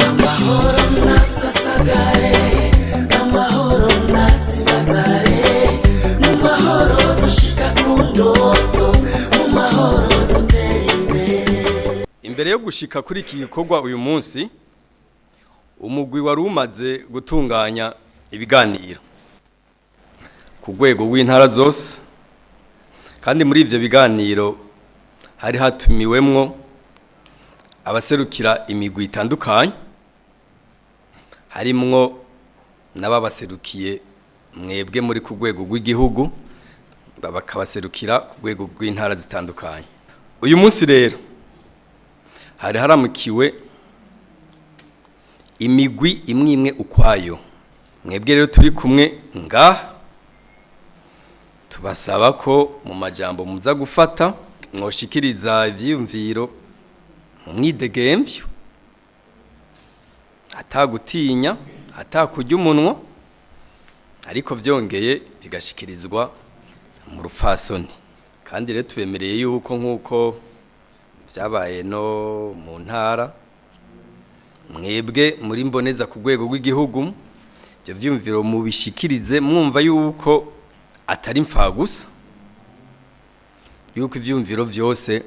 Amahoro nasasagare, amahoro natsibatare, mu mahoro dushika ku ndoto, mu mahoro dutera imbere. Imbere yo gushika kuri iki gikorwa uyu munsi, umugwi wari umaze gutunganya ibiganiro ku rwego rw'intara zose, kandi muri ivyo biganiro hari hatumiwemwo abaserukira imigwi itandukanye, harimwo n'ababaserukiye mwebwe muri ku rwego rw'igihugu, bakabaserukira ku rwego rw'intara zitandukanye. Uyu munsi rero hari haramukiwe imigwi imwe imwe ukwayo. Mwebwe rero turi kumwe ngaha, tubasaba ko mu majambo muza gufata mwoshikiriza ivyiyumviro mu mwidegemvyo, atagutinya, atakurya umunwa, ariko vyongeye bigashikirizwa mu rupfasoni. Kandi rero tubemereye yuko nk'uko vyabaye no mu ntara, mwebwe muri mboneza ku rwego rw'igihugu, ivyo vyiyumviro mubishikirize mwumva yuko atari mfagusa, yuko ivyiyumviro vyose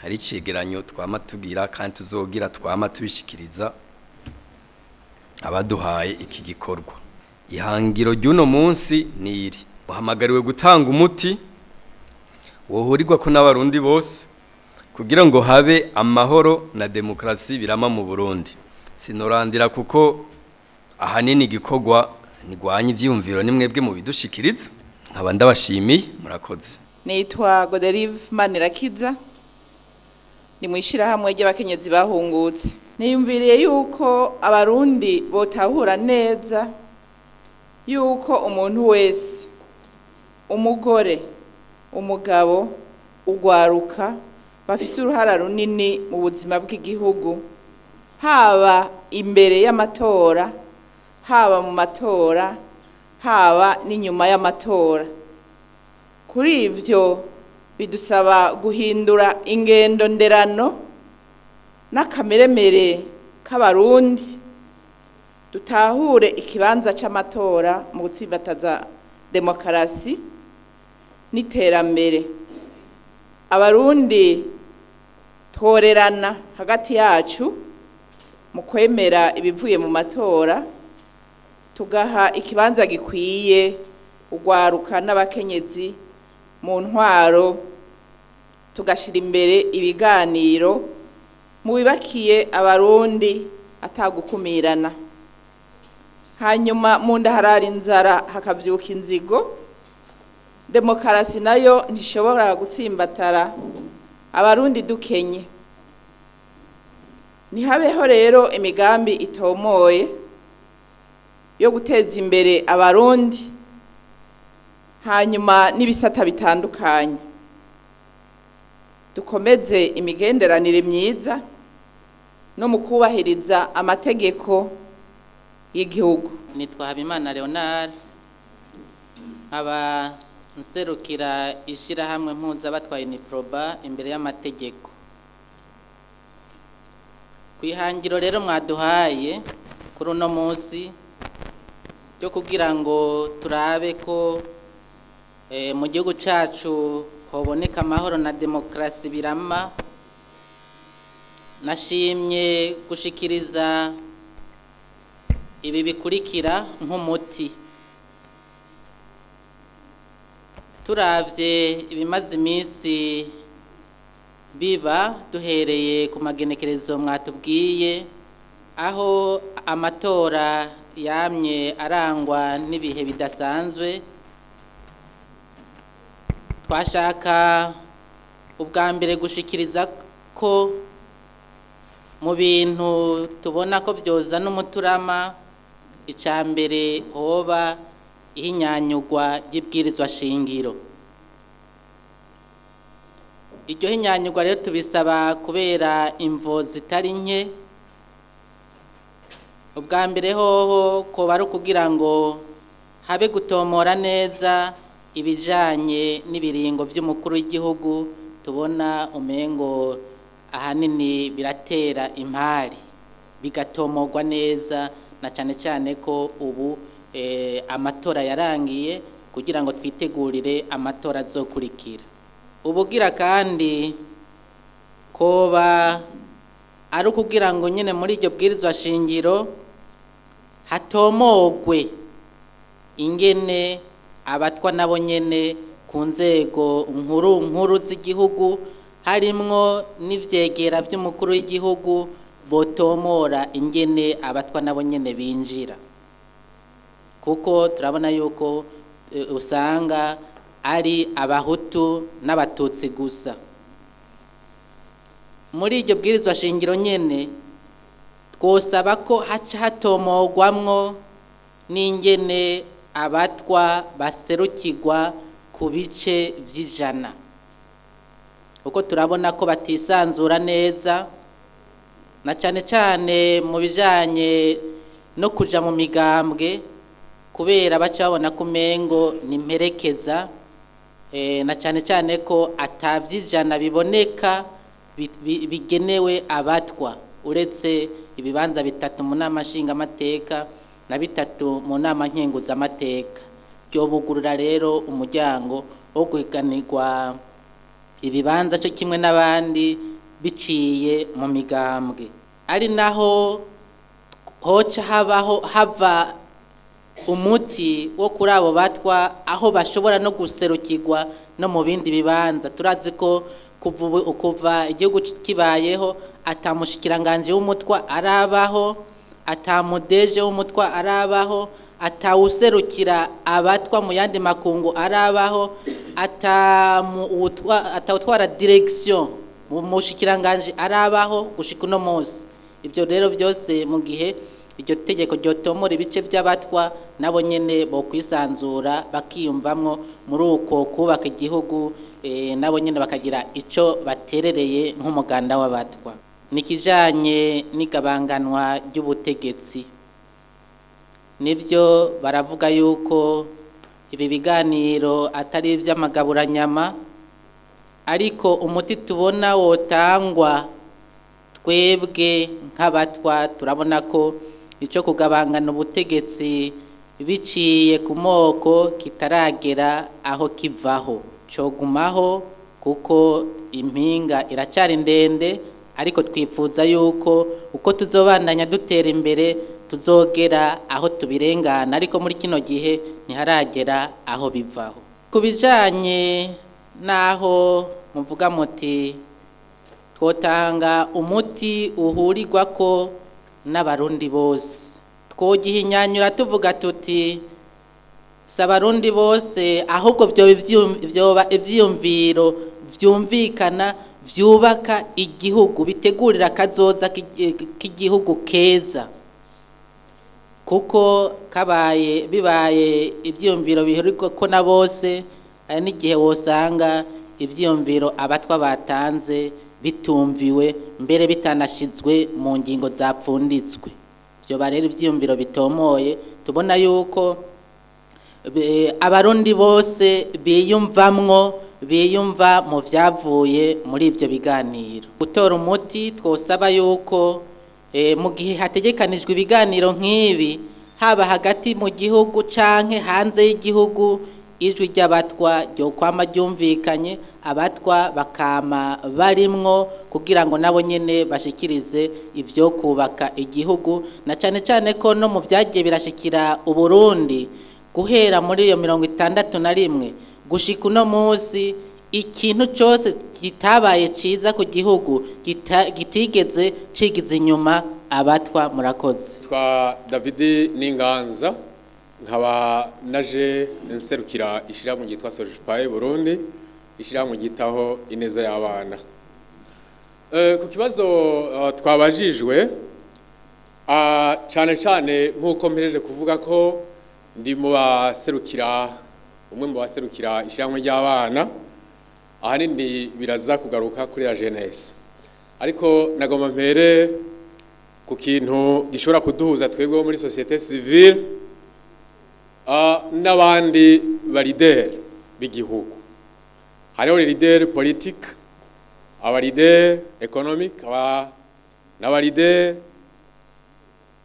hari icegeranyo twama tugira kandi tuzogira twama tubishikiriza abaduhaye iki gikorwa. Ihangiro ry'uno munsi ni iri: uhamagariwe gutanga umuti wohurirwa ko n'abarundi bose kugira ngo habe amahoro na demokarasi birama mu Burundi. Sinorandira kuko ahanini igikorwa ntigwanya ivyiyumviro ni mwebwe mubidushikiriza, nkaba ndabashimiye, murakoze. Nitwa Goderive Manirakiza, ni mu ishyirahamwe ry'abakenyezi bahungutse. Niyumviriye yuko abarundi botahura neza yuko umuntu wese, umugore, umugabo, ugwaruka, bafise uruhara runini mu buzima bw'igihugu, haba imbere y'amatora, haba mu matora, haba n'inyuma y'amatora. Kuri ivyo bidusaba guhindura ingendo nderano n'akameremere k'abarundi, dutahure ikibanza c'amatora mu gutsimbataza demokarasi n'iterambere. Abarundi tworerana hagati yacu mu kwemera ibivuye mu matora, tugaha ikibanza gikwiye ugwaruka n'abakenyezi mu ntwaro, tugashira imbere ibiganiro mu bibakiye abarundi atagukumirana. Hanyuma mu nda harara inzara hakavyuka inzigo. Demokarasi nayo ntishobora gutsimbatara abarundi dukenye. Ntihabeho rero imigambi itomoye yo guteza imbere abarundi, hanyuma n'ibisata bitandukanye. Dukomeze imigenderanire myiza no mu kubahiriza amategeko y'igihugu. Nitwa Habimana Leonard, nkaba nserukira ishyirahamwe mpuzabatwaye Niproba imbere y'amategeko. Ku ihangiro rero mwaduhaye kuri uno munsi ryo kugira ngo turabe ko mu gihugu cacu hoboneka amahoro na demokarasi birama, nashimye gushikiriza ibi bikurikira nk'umuti. Turavye ibimaze iminsi biba, duhereye ku magenekerezo mwatubwiye, aho amatora yamye arangwa n'ibihe bidasanzwe, twashaka ubwa mbere gushikiriza ko mu bintu tubona ko vyoza n'umuturama, ica mbere hoba ihinyanyugwa ry'ibwirizwa shingiro. Iryo hinyanyugwa rero tubisaba kubera imvo zitari nke. Ubwa mbere hoho koba ari ukugira ngo habe gutomora neza ibijanye n'ibiringo vy'umukuru w'igihugu, tubona umengo ahanini biratera impari. Bigatomogwa neza, na cyane cyane ko ubu amatora yarangiye, kugira ngo twitegurire amatora azokurikira. Ubugira kandi koba ari ukugira ngo nyine muri iryo bwirizwa shingiro hatomogwe ingene abatwa nabo nyene ku nzego nkuru nkuru z'igihugu, harimwo n'ivyegera vy'umukuru w'igihugu, botomora ingene abatwa nabo nyene binjira, kuko turabona yuko usanga ari abahutu n'abatutsi gusa. Muri iryo bwirizwa shingiro nyene twosaba ko haca hatomogwamwo n'ingene abatwa baserukirwa ku bice vy'ijana, kuko turabona ko batisanzura neza, na cane cane mu bijanye no kuja mu migambwe, kubera baca babona ko umengo ni imperekeza, na cane cane ko atavy'ijana biboneka bigenewe abatwa, uretse ibibanza 3 mu nama nshingamateka na 3 mu nama nkenguzamateka. Ryobugurura rero umuryango wo guhiganirwa ibibanza cyo kimwe n'abandi biciye mu migambwe, ari naho hoca habaho hava umuti wo kuri abo batwa, aho bashobora no guserukirwa no mu bindi bibanza. Turazi ko kuva igihugu kibayeho atamushikiranganje w'umutwa arabaho, atamudeje w'umutwa arabaho, atawuserukira abatwa mu yandi makungu arabaho, atawutwara direction mu mushikiranganje arabaho gushika uno munsi. Ibyo rero byose mu gihe iryo tegeko ryotomora ibice by'abatwa, nabo nyene bo kwisanzura bakiyumvamwo muri uko kubaka igihugu, nabo nyene bakagira ico baterereye nk'umuganda w'abatwa. Nikijanye n'igabanganwa ry'ubutegetsi, nibyo baravuga yuko ibi biganiro atari ivy'amagaburanyama, ariko umuti tubona wotangwa twebwe nk'abatwa turabona ko ico kugabangana ubutegetsi biciye ku moko kitaragera aho kivaho, cogumaho kuko impinga iracari ndende, ariko twipfuza yuko uko tuzobandanya dutera imbere tuzogera aho tubirengana, ariko muri kino gihe ntiharagera aho bivaho. Ku bijanye naho muvuga muti twotanga umuti uhurirwako n'abarundi bose, twogihinyanyura tuvuga tuti si abarundi bose, ahubwo vyoba ivyiyumviro vyumvikana vyubaka igihugu, bitegurira akazoza k'igihugu keza, kuko kabaye bibaye ivyiyumviro bihurirwako na bose, hari n'igihe wosanga ivyiyumviro abatwa batanze bitumviwe, mbere bitanashizwe mu ngingo zapfunditswe. Vyoba rero ivyiyumviro bitomoye, tubona yuko abarundi bose biyumvamwo, biyumva mu vyavuye muri ivyo biganiro. Gutora umuti twosaba yuko mu gihe hategekanijwe ibiganiro nk'ibi, haba hagati mu gihugu canke hanze y'igihugu, ijwi ry'abatwa ryokwama ryumvikanye, abatwa bakama barimwo kugira ngo nabo nyene bashikirize ivyo kubaka igihugu, na cane cane ko no mu vyagiye birashikira Uburundi guhera muri iyo 61 gushika uno munsi, ikintu cose kitabaye ciza ku gihugu gitigeze cigiza inyuma abatwa. Murakoze. Twa David Ninganza, nkaba naje nserukira ishirahamwe ryitwa Sojipae Burundi, ishirahamwe ryitaho ineza y'abana. Ku kibazo twabajijwe, cane cane nkuko mpereje kuvuga ko ndi mu baserukira, umwe mu baserukira ishirahamwe ry'abana, ahanini biraza kugaruka kuri la jeunesse, ariko nagomba mpere ku kintu gishobora kuduhuza twebwe muri société civile n'abandi ba leader b'igihugu. Hariho leader politique, aba leader économique, aba n'aba leader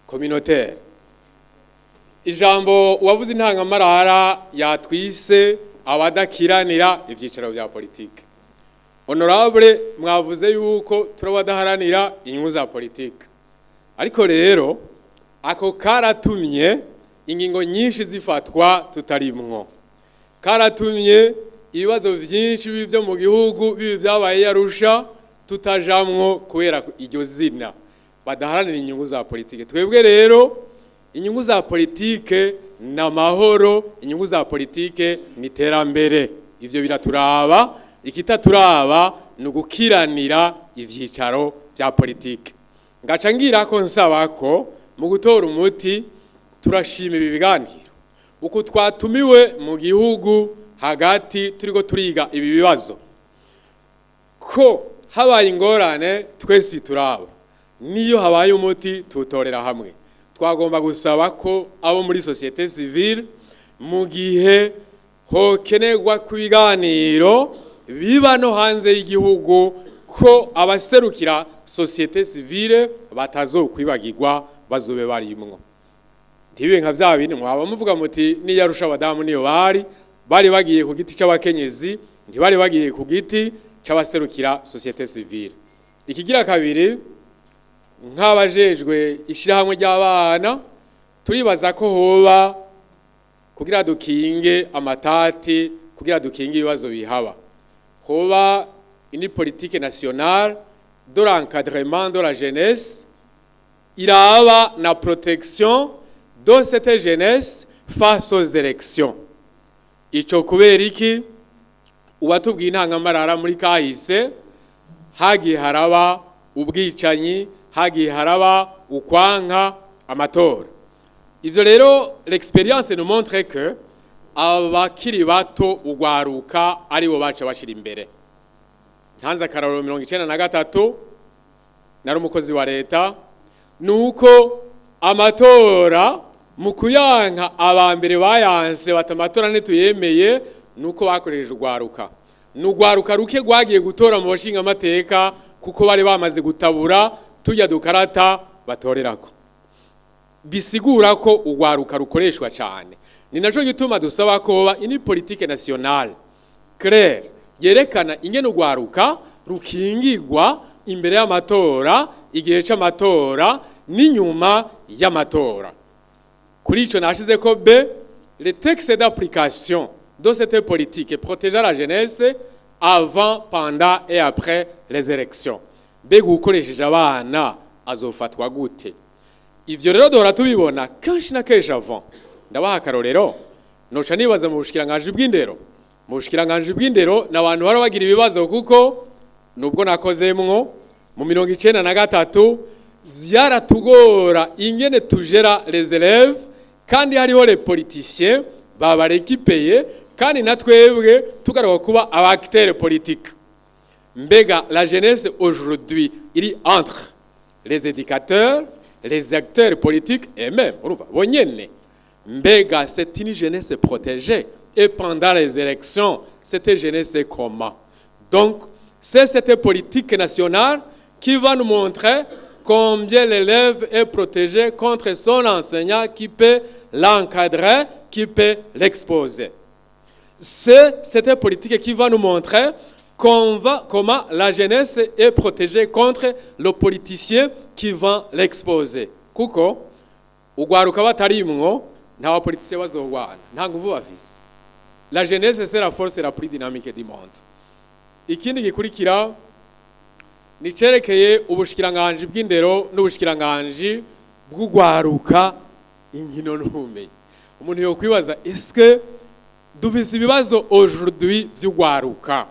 Communautaire. Ijambo uwavuze intangamarara yatwise abadakiranira ivyicaro vya politike. Honorable, mwavuze yuko turabadaharanira inyungu za politike, ariko rero ako karatumye ingingo nyinshi zifatwa tutarimwo, karatumye ibibazo vyinshi bibi vyo mu gihugu, bibi vyabaye yarusha, tutajamwo kubera iryo zina badaharanira inyungu za politike. Twebwe rero inyungu za politike ni amahoro, inyungu za politike ni iterambere. Ivyo biraturaba. Ikitaturaba ni ugukiranira ivyicaro vya politike. Ngaca ngira ko nsaba ko mu gutora umuti, turashima ibi biganiro uku twatumiwe mu gihugu hagati, turiko turiga ibi bibazo, ko habaye ingorane twese bituraba, niyo habaye umuti tuwutorera hamwe. Twagomba gusaba ko abo muri société civile, mu gihe hokenerwa ku biganiro biba no hanze y'igihugu, ko abaserukira société civile batazokwibagirwa, bazobe barimwo, ntibibe nka vya bindi mwaba muvuga muti niyarusha abadamu niyo bari bagiye ku giti c'abakenyezi, ntibari bagiye ku giti c'abaserukira société civile. Ikigira kabiri, nk'abajejwe ishirahamwe ry'abana, turibaza ko hoba, kugira dukinge amatati, kugira dukinge ibibazo bihaba, hoba une politique nationale de l'encadrement de la jeunesse iraba na protection de cette jeunesse face aux élections. Ico kubera iki? Uwatubwiye intangamarara, muri kahise hagiye haraba ubwicanyi, hagiye haraba ukwanka amatora. Ivyo rero, l'expérience nous montre que abakiri bato, ugwaruka, aribo baca bashira imbere. Ntanze akarorero, 93 nari umukozi wa leta, nuko amatora mu kuyanka, abambere bayanse bata amatora ntituyemeye, nuko bakoresheje ugwaruka. Ni ugwaruka ruke rwagiye gutora mu bashinga amateka, kuko bari bamaze gutabura tujya dukarata batorerako. Bisigura ko ugwaruka rukoreshwa cyane. Ni naco gituma dusaba ko hoba une politique nationale claire yerekana ingene ugwaruka rukingigwa imbere y'amatora, igihe c'amatora n'inyuma y'amatora. Kuri ico nashize ko B, les textes d'application de cette politique protégeant la jeunesse avant, pendant et après les élections. Mbega ukoresheje abana azofatwa gute? Ivyo rero duhora tubibona kenshi na kenshi avant. Ndabaha akarorero, noca nibaza mu bushikiranganji bw'indero. Mu bushikiranganji bw'indero n'abantu bahora bagira ibibazo, kuko nubwo nakozemwo mu 93, vyaratugora ingene tujera les élèves kandi hariho les politiciens babarekipeye, kandi na twebwe tugaruka kuba aba acteurs politiques. Mbega la jeunesse aujourd'hui iri entre les éducateurs, les acteurs politiques et même urumva bonyene, mbega c'est une jeunesse protégée? Et pendant les élections, cette jeunesse est comment? Donc c'est cette politique nationale qui va nous montrer combien l'élève est protégé contre son enseignant qui peut l'encadrer, qui peut l'exposer. C'est cette politique qui va nous montrer comment la jeunesse est protégée contre le politicien qui va l'exposer. Kuko ugwaruka batarimwo, nta bapoliticiens bazogwana, nta nguvu bafise. La jeunesse, c'est la force la plus dynamique du monde. Ikindi gikurikira ni cerekeye ubushikiranganji bw'indero n'ubushikiranganji bw'ugwaruka, inkino n'ubumenyi. Umuntu yokwibaza: eske dufise ibibazo aujourd'hui vy'ugwaruka,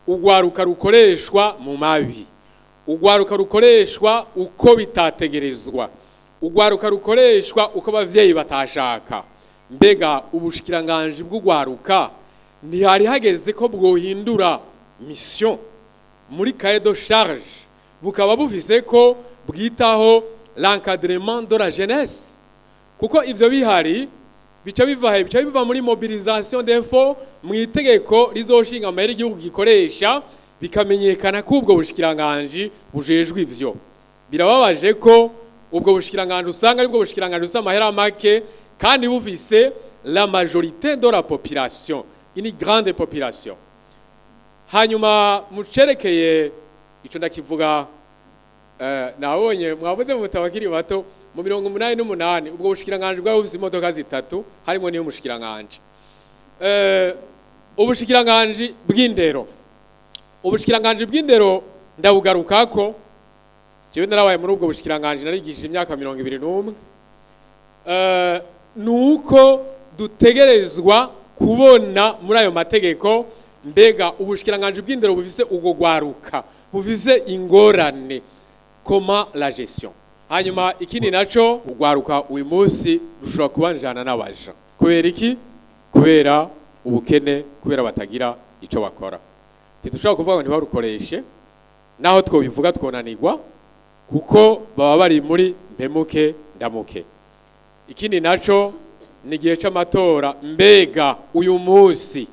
ugwaruka rukoreshwa mu mabi, ugwaruka rukoreshwa uko bitategerezwa, ugwaruka rukoreshwa uko abavyeyi batashaka? Mbega ubushikiranganji bw'ugwaruka ntihari hageze ko bwohindura mission muri cahier de charge, bukaba bufise ko bwitaho l'encadrement de la jeunesse? Kuko ivyo bihari, bica biva he? Bica biva muri mobilisation d'infos mu itegeko rizoshinga amahera igihugu gikoresha, bikamenyekana ko ubwo bushikiranganji bujejwe ivyo. Birababaje ko Ubwo bushikiranganje usanga aribwo bushikiranganje bufise amahera make kandi bufise la majorité de la population, une grande population. Hanyuma mucerekeye ico ndakivuga, nabonye mwavuze mu abakiri bato. Mu 88 ubwo bushikiranganje bwari bufise imodoka zitatu, harimo niyo mushikiranganje. Ubushikiranganje bw'indero ndabugarukako. Jewe narabaye muri ubwo bushikiranganje, narigishije imyaka 21. Nuko dutegerezwa kubona muri ayo mategeko, mbega ubushikiranganje bw'indero bufise ubwo gwaruka bufise ingorane, comment la gestion? Hanyuma ikindi naco, ugwaruka uyu munsi rushobora kubanjana n'abaja. Kubera iki? Kubera ubukene, kubera batagira ico bakora. Ntidushobora kuvuga ngo ntibarukoreshe, naho twobivuga twonanirwa, kuko baba bari muri mpemuke ndamuke. Ikindi naco ni igihe c'amatora. Mbega uyu munsi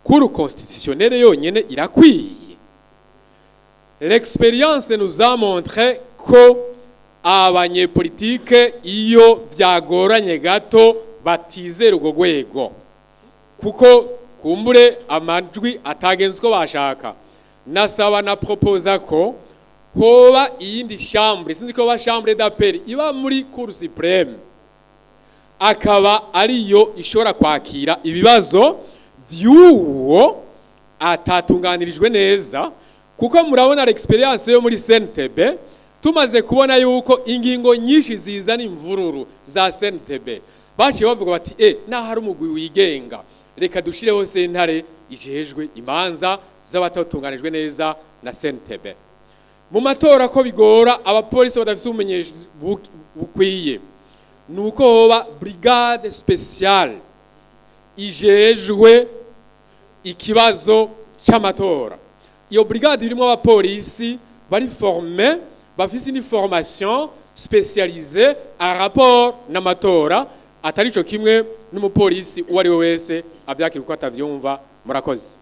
cour constitutionnelle yonyene irakwiye? L'expérience nous a montré ko abanyepolitike, iyo vyagoranye gato, batizera urwo rwego, kuko kumbure amajwi atagenze uko bashaka. Nasaba na proposa ko hoba iyindi chambre, sinzi ko hoba chambre d'appel iba muri Cour suprême, akaba ariyo ishobora kwakira ibibazo vy'uwo atatunganirijwe neza, kuko murabona l'expérience yo muri CNTB, tumaze kubona yuko ingingo nyinshi zizana imvururu za CNTB, baciye bavuga bati: "Naho hari umugwi wigenga, reka dushireho sentare ijejwe imanza z'abatatunganijwe neza na CNTB." Mu matora ko bigora abapolisi badafise ubumenyi bukwiye, nuko hoba brigade spéciale ijejwe ikibazo c'amatora. Iyo brigade irimo abapolisi bari formés, bafise une formation spécialisée en rapport n'amatora, atari ico kimwe n'umupolisi uwo ari we wese avyakira uko atavyumva. Murakoze.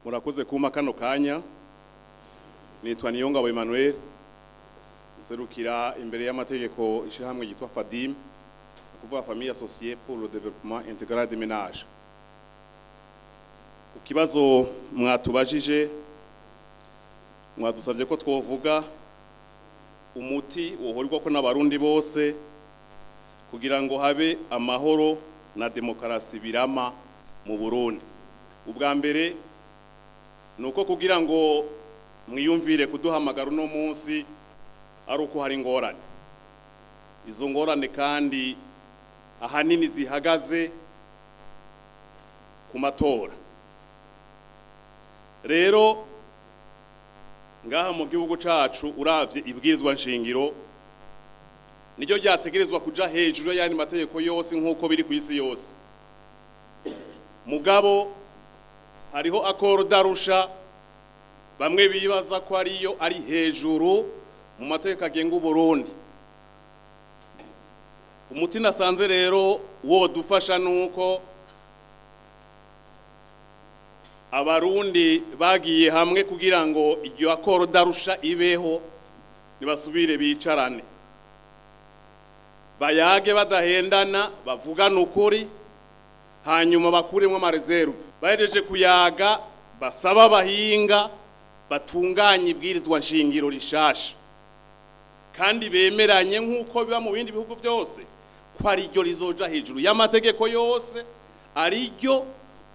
Murakoze kuma kano kanya. Nitwa Niyongabo Emmanuel, nserukira imbere y'amategeko ishyirahamwe ryitwa FADIM, kuvuga Famille Associée pour le Développement Intégral des Ménages. Ku kibazo mwatubajije, mwadusabye ko twovuga umuti wohorirwa ko n'abarundi bose kugira ngo habe amahoro na demokarasi birama mu Burundi. Ubwa mbere ni uko kugira ngo mwiyumvire kuduhamagara uno munsi ari uko hari ingorane. Izo ngorane kandi ahanini zihagaze ku matora. Rero ngaha mu gihugu cacu, uravye ibwirizwa nshingiro, niryo ryategerezwa kuja hejuru y'ayandi mategeko yose nk'uko biri ku isi yose. Mugabo hariho accord d'Arusha, bamwe bibaza ko ariyo ari hejuru mu mategeko agenga Uburundi. Umuti nasanze rero wodufasha nuko abarundi bagiye hamwe kugira ngo iryo accord d'Arusha ibeho, nibasubire bicarane, bayage badahendana, bavugane ukuri, hanyuma bakuremo ama réserves. Bahejeje kuyaga, basaba abahinga batunganye ibwirizwa nshingiro rishasha, kandi bemeranye nk'uko biba mu bindi bihugu byose ko ariryo rizoja hejuru y'amategeko yose, ariryo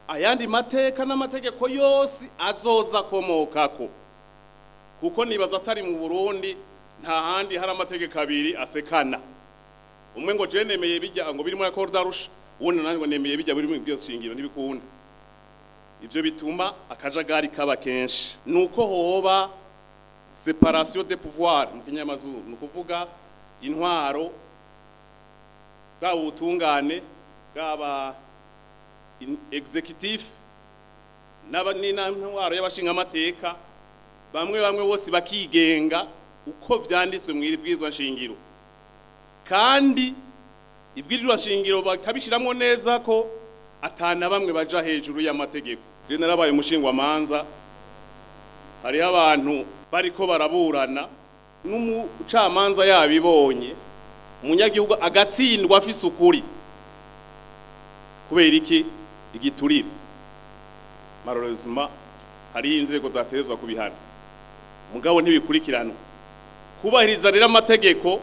ayandi mateka n'amategeko yose azoza akomokako. Kuko nibaza atari mu Burundi, nta handi hari amategeko abiri asekana, umwe ngo je nemeye bijya ngo biri muri accord d'Arusha, uwundi nanjye ngo nemeye bijya biri mu byo shingiro. Ntibikunda. Ivyo bituma akajagari kaba kenshi. Nuko hoba séparation des pouvoirs mu kinyamazuru, ni ukuvuga intwaro, bwaba ubutungane, bwaba exécutif n'intwaro y'abashingamateka, bamwe bamwe bose bakigenga uko vyanditswe mu iri bwirizwa nshingiro, kandi ibwirizwa nshingiro bakabishiramwo neza ko atana bamwe baja hejuru y'amategeko. Je narabaye umushingwamanza, hariho abantu bariko baraburana. N'umucamanza yabibonye, umunyagihugu agatsindwa afise ukuri. Kubera iki? Igiturire. Malheureusement, hariho inzego zaterezwa kubihana, mugabo ntibikurikiranwa. Kubahiriza rero amategeko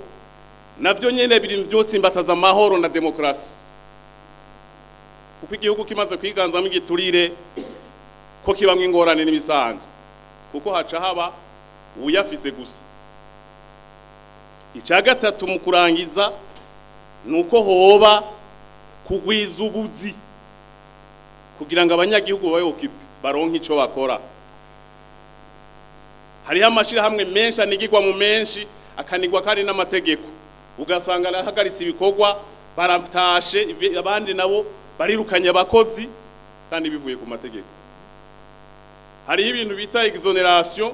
navyo nyene biri byose imbataza amahoro na demokarasi, kuko igihugu kimaze kwiganzamo igiturire ko kibamwo ingorane n'ibisanzwe, kuko haca haba uwuyafise gusa. Icya gatatu mu kurangiza ni uko hoba kugwiza ubuzi kugira ngo abanyagihugu babe occupés, baronke ico bakora. Hariho amashirahamwe menshi anigirwa mu menshi, akanigwa kandi n'amategeko, ugasanga arahagaritse ibikorwa, baratashe, abandi nabo barirukanye abakozi kandi bivuye ku mategeko. Hariho ibintu bita exonération,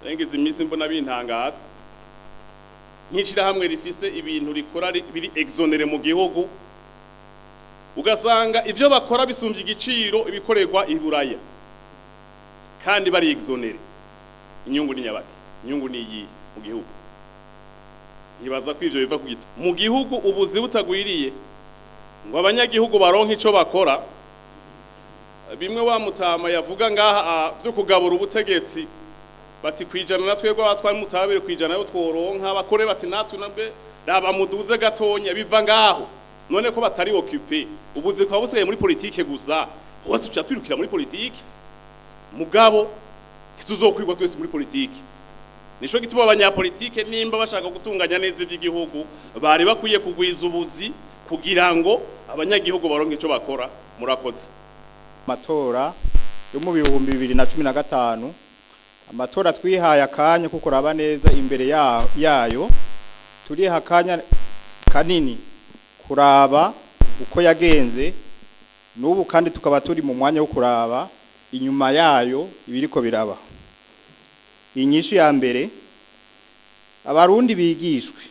ngize iminsi mbona bintangaza, nk'ishirahamwe rifise ibintu rikora biri exonéré mu gihugu, ugasanga ivyo bakora bisumbye igiciro ibikorerwa i Buraya kandi bari exonéré. Inyungu ni nyabaki? Inyungu ni iyi mu gihugu? Ntibaza ko ivyo biva ku gito mu gihugu. Ubuzi butagwiriye ngo abanyagihugu baronke ico bakora, bimwe wa mutama yavuga ngaha vyo kugabura ubutegetsi, bati kwijana na twebwe abatwari mutabere kwijana yo tworonka, abakore bati natwe nabwe raba muduze gatonya. Biva ngaho. None ko batari occupé, ubuzi kwa busigaye muri politike gusa, hose tuca twirukira muri politike, mugabo ntituzokwirwa twese muri politike. Nico gituma abanyapolitike, nimba bashaka gutunganya neza ivy'igihugu, bari bakwiye kugwiza ubuzi kugira ngo abanyagihugu baronke ico bakora. Murakoze. Amatora yo mu 2015, amatora twihaye akanya ko kuraba neza imbere yayo, turiha akanya kanini kuraba uko yagenze n'ubu, kandi tukaba turi mu mwanya wo kuraba inyuma yayo ibiriko biraba. Inyishu ya mbere: Abarundi bigishwe,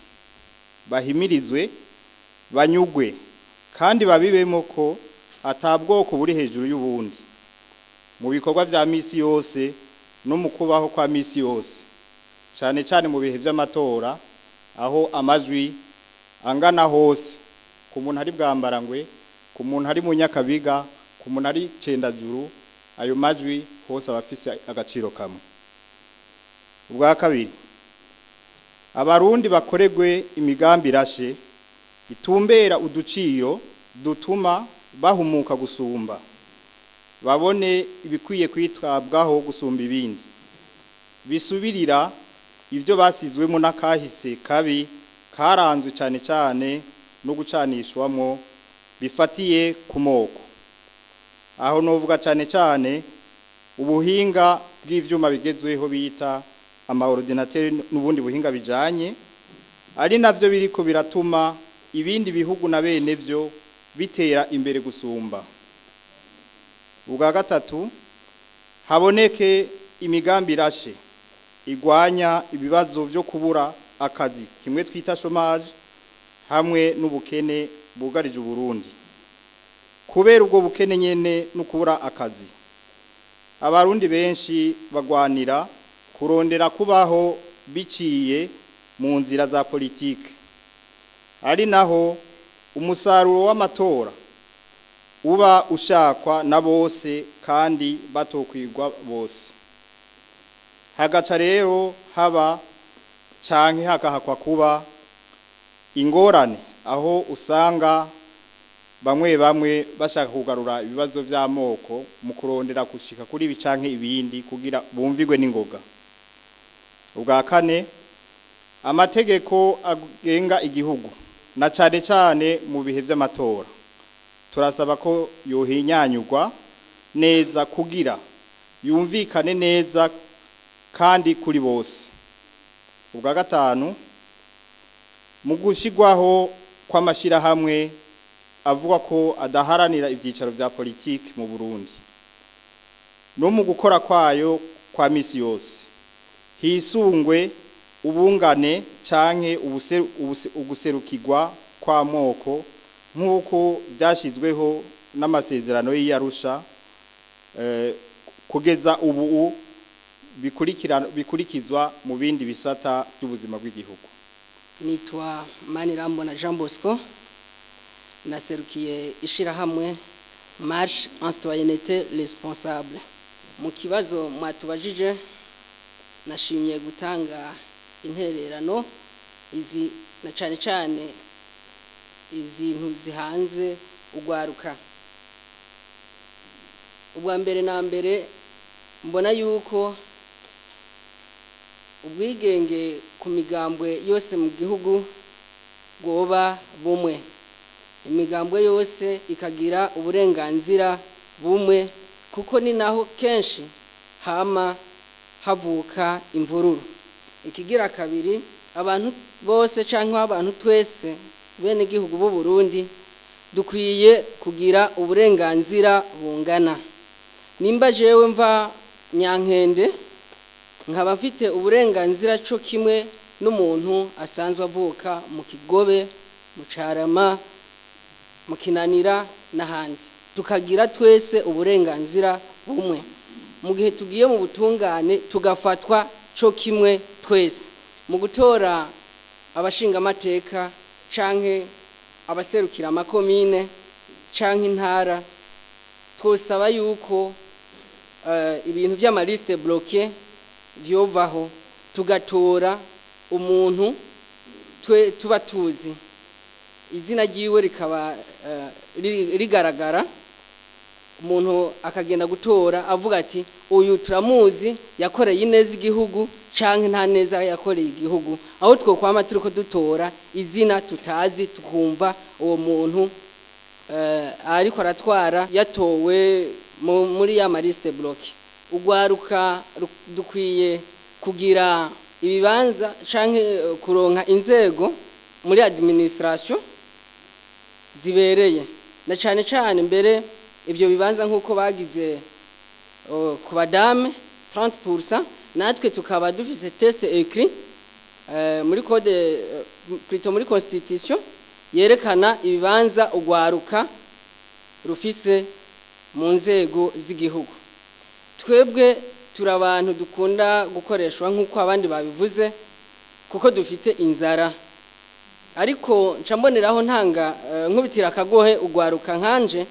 bahimirizwe, banyugwe kandi babibemo ko atabwoko buri hejuru y'ubundi mu bikorwa vya misi yose no mu kubaho kwa misi yose, cyane cyane mu bihe vy'amatora, aho amajwi angana hose, ku muntu ari Bwambarangwe, ku muntu ari mu Nyakabiga, ku muntu ari Cendajuru, ayo majwi hose aba afise agaciro kamwe. Ubwa kabiri, Abarundi bakoregwe imigambi irashe itumbera uduciro dutuma bahumuka gusumba, babone ibikwiye kwitabwaho gusumba ibindi, bisubirira ibyo basizwemo n'akahise kabi karanzwe cyane cyane no gucanishwamo bifatiye ku moko. Aho novuga cyane cyane ubuhinga bw'ivyuma bigezweho bita ama ordinateur n'ubundi buhinga bijanye, ari navyo biriko biratuma ibindi bihugu na bene vyo bitera imbere gusumba. Ubwa gatatu, haboneke imigambi irashe igwanya ibibazo vyo kubura akazi, kimwe twita chômage, hamwe n'ubukene bugarije Uburundi. Kubera ubwo bukene nyene no kubura akazi, Abarundi benshi bagwanira kurondera kubaho biciye mu nzira za politike, ari naho umusaruro w'amatora uba ushakwa na bose kandi batokwirwa bose. Hagaca rero haba canke hakahakwa kuba ingorane, aho usanga bamwe bamwe bashaka kugarura ibibazo vy'amoko mu kurondera gushika kuri ibi canke ibindi kugira bumvigwe n'ingoga. Ubwa kane, amategeko agenga igihugu na cane cane mu bihe vy'amatora, turasaba ko yohinyanyurwa neza kugira yumvikane neza kandi kuri bose. Ubwa gatanu, mu gushigwaho kw'amashirahamwe avuga ko adaharanira ivyicaro vya politiki mu Burundi no mu gukora kwayo kwa misi yose, hisungwe ubungane canke uguserukirwa kw'amoko nk'uko byashyizweho n'amasezerano y'Arusha. Kugeza ubu bikurikizwa mu bindi bisata by'ubuzima bw'igihugu. Nitwa Manirambona Jean Bosco, naserukiye ishirahamwe Marche en Citoyenneté Responsable. Mu kibazo mwatubajije, nashimye gutanga intererano izi, na cane cane izintu zihanze ugwaruka. Ubwa mbere na mbere, mbona yuko ubwigenge ku migambwe yose mu gihugu bwoba bumwe, imigambwe yose ikagira uburenganzira bumwe, kuko ni naho kenshi hama havuka imvururu. Ikigira kabiri, abantu bose cyangwa abantu twese bene igihugu b'u Burundi dukwiye kugira uburenganzira bungana. Nimba jewe mva Nyankende, nkaba mfite uburenganzira cyo kimwe n'umuntu asanzwe avuka mu Kigobe, mu Carama, mu Kinanira n'ahandi, tukagira twese uburenganzira bumwe. Mu gihe tugiye mu butungane, tugafatwa cyo kimwe twese mu gutora abashingamateka canke abaserukira amakomine canke intara. Twosaba yuko ibintu by'ama listes bloquées vyovaho, tugatora umuntu twe tuba tuzi, izina ryiwe rikaba rigaragara, umuntu akagenda gutora avuga ati: "Uyu turamuzi, yakoreye ineza igihugu canke nta neza yakoreye igihugu", aho twokwama turiko dutora izina tutazi, tukumva uwo muntu ariko aratwara yatowe muri ya ma listes bloquées. Ugwaruka dukwiye kugira ibibanza canke kuronka inzego muri administration zibereye, na cane cane mbere ibyo bibanza nk'uko bagize ku badame 30%, natwe tukaba dufise texte écrit muri code, plutôt muri constitution, yerekana ibibanza ugwaruka rufise mu nzego z'igihugu. Twebwe turi abantu dukunda gukoreshwa nk'uko abandi babivuze, kuko dufite inzara. Ariko nca mboneraho ntanga nkubitira akagohe ugwaruka nkanje: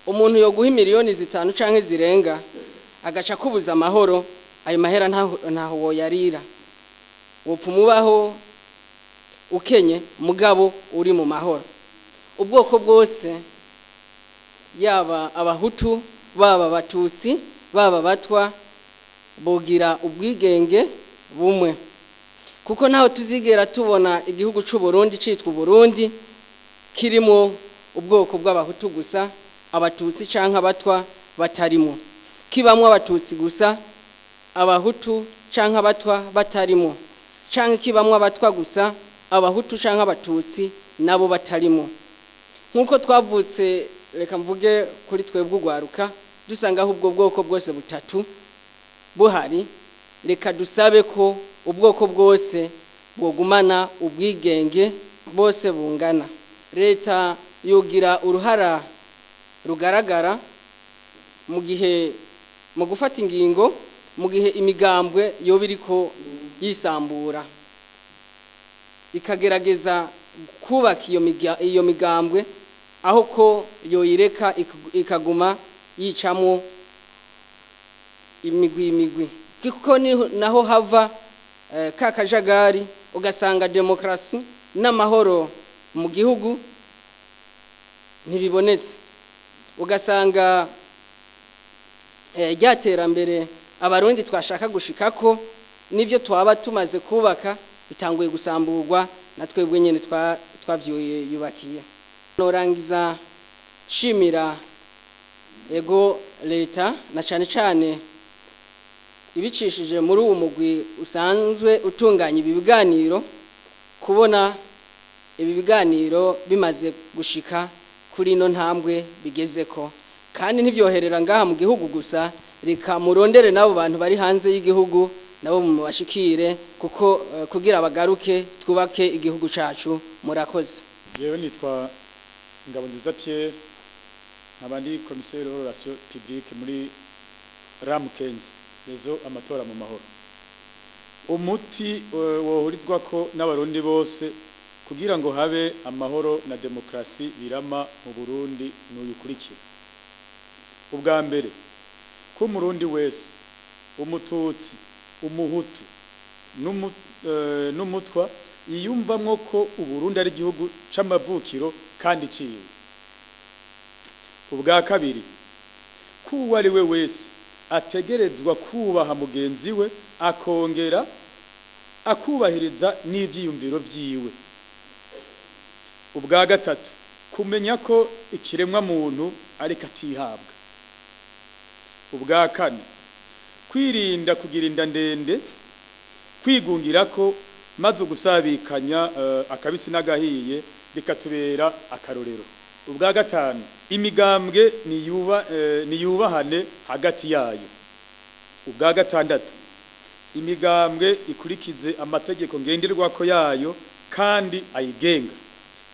umuntu yoguha miliyoni 5 canke zirenga, agaca kubuza amahoro, ayo mahera ntaho woyarira. Wopfa umubaho ukenye, mugabo uri mu mahoro. Ubwoko bwose, yaba Abahutu, baba Abatutsi, baba Abatwa, bogira ubwigenge bumwe, kuko ntaho tuzigera tubona igihugu c'u Burundi citwa Burundi kirimo ubwoko bw'Abahutu gusa, Abatutsi canke Abatwa batarimo, kibamwo Abatutsi gusa, Abahutu canke Abatwa batarimo, canke kibamwo Abatwa gusa, Abahutu canke Abatutsi nabo batarimo. Nk'uko twavutse, reka mvuge kuri twebwe ugwaruka, dusanga aho ubwo bwoko bwose butatu buhari, reka dusabe ko ubwoko bwose bwogumana ubwigenge bose bungana. Leta yogira uruhara rugaragara mu gihe mu gufata ingingo mu gihe imigambwe yoba iriko yisambura, ikagerageza kubaka iyo migambwe, aho ko yoyireka ikaguma yicamo imigwi imigwi, kuko naho hava ka kajagari, ugasanga demokarasi n'amahoro mu gihugu ntibibonetse, ugasanga rya terambere Abarundi twashaka gushikako n'ibyo twaba tumaze kubaka bitanguye gusamburwa na twebwe nyine twavyiyubakiye. Norangiza shimira ego leta, na cane cane ibicishije muri uwo mugwi usanzwe utunganya ibi biganiro, kubona ibi biganiro bimaze gushika kuri ino ntambwe bigezeko. Kandi ntibyoherera ngaha mu gihugu gusa, reka murondere n'abo bantu bari hanze y'igihugu nabo mubashikire, kuko kugira bagaruke twubake igihugu cacu. Murakoze. Yewe, nitwa Ngabonziza Pierre, nkaba ndi commissaire aux relations publiques muri RAM Kenzi. Rezo amatora mu mahoro. Umuti wohurizwa ko n'abarundi bose kugira ngo habe amahoro na demokrasi birama mu Burundi n'uyukurikira. Ubwa mbere, ko umurundi wese, umututsi, umuhutu n'umutwa yiyumvamwo ko Uburundi ari igihugu c'amavukiro kandi ciwe. Ubwa kabiri, ko uwo ari we wese ategerezwa kubaha mugenzi we akongera akubahiriza n'ivyiyumviro vyiwe. Ubwa gatatu, kumenya ko ikiremwa muntu ariko atihabwa. Ubwa kane, kwirinda kugira inda ndende, kwigungira ko maze ugusabikanya akabisi n'agahiye bikatubera akarorero. Ubwa gatanu, imigambwe niyubahane hagati yayo. Ubwa gatandatu, imigambwe ikurikize amategeko ngenderwako yayo kandi ayigenga.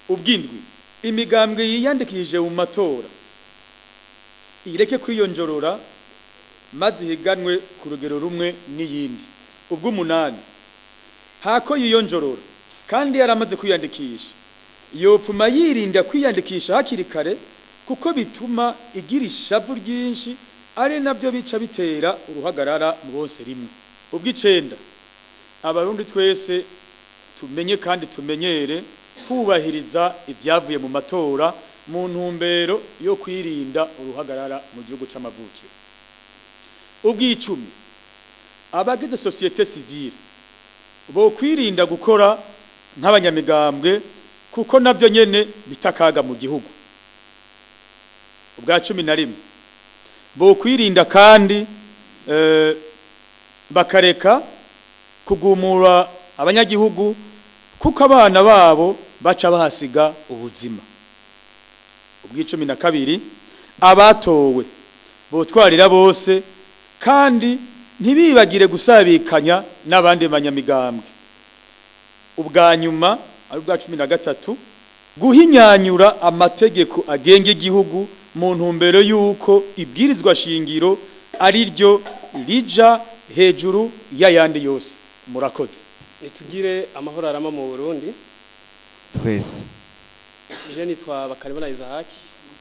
Ubwindwi, imigambwe yiyandikishije mu matora ireke kwiyonjorora maze ihiganwe ku rugero rumwe n'iyindi. Ubw'umunani, hako yiyonjorora kandi yaramaze kwiyandikisha, yopfuma yirinda kwiyandikisha hakiri kare kuko bituma igira ishavu ryinshi, ari nabyo bica bitera uruhagarara mu bose rimwe. Ubw'icenda, abarundi twese tumenye kandi tumenyere kubahiriza ibyavuye mu matora mu ntumbero yo kwirinda uruhagarara mu gihugu c'amavukiro. Ubw'icumi, abagize société civile bo kwirinda gukora nk'abanyamigambwe kuko nabyo nyene bitakaga mu gihugu. Ubwa 11, bo kwirinda kandi bakareka kugumura abanyagihugu kuko abana babo baca bahasiga ubuzima. Ubw'icumi na kabiri, abatowe botwarira bose kandi ntibibagire gusabikanya n'abandi banyamigambwe. Ubwa nyuma ari ubwa 13, guhinyanyura amategeko agenga igihugu mu ntumbero y'uko ibwirizwa shingiro ari ryo rija hejuru y'ayandi yose. Murakoze. Nitugire amahoro arama mu Burundi twese. Je nitwa Bakaribona Isaac,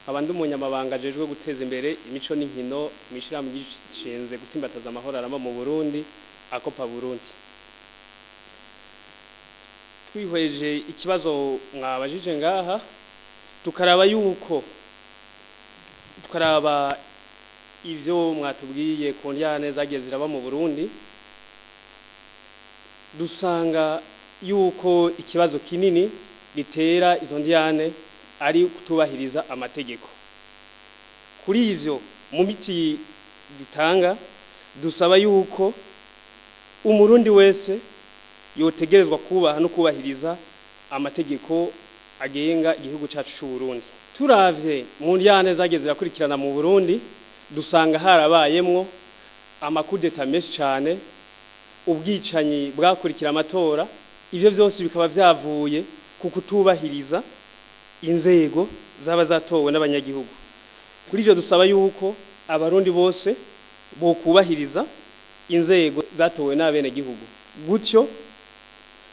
nkaba ndi umunyamabanga ajejwe guteza imbere imico n'inkino mw'ishirahamwe gishinze gutsimbataza amahoro arama mu Burundi, Akopa Burundi. Twihweje ikibazo mwabajije ngaha, tukaraba yuko tukaraba ivyo mwatubwiye ku ndyane zagiye ziraba mu Burundi, dusanga yuko ikibazo kinini gitera izo ndyane ari kutubahiriza amategeko. Kuri ivyo mu miti dutanga dusaba yuko umurundi wese yotegerezwa kubaha no kubahiriza amategeko agenga igihugu cacu c'u Burundi. Turavye mu ndyane zagiye zirakurikirana mu Burundi, dusanga harabayemwo amakudeta menshi cane, ubwicanyi bwakurikira amatora, ivyo vyose bikaba vyavuye ku kutubahiriza inzego zaba zatowe n'abanyagihugu. Kuri ivyo dusaba yuko abarundi bose bokubahiriza inzego zatowe n'abenegihugu, gutyo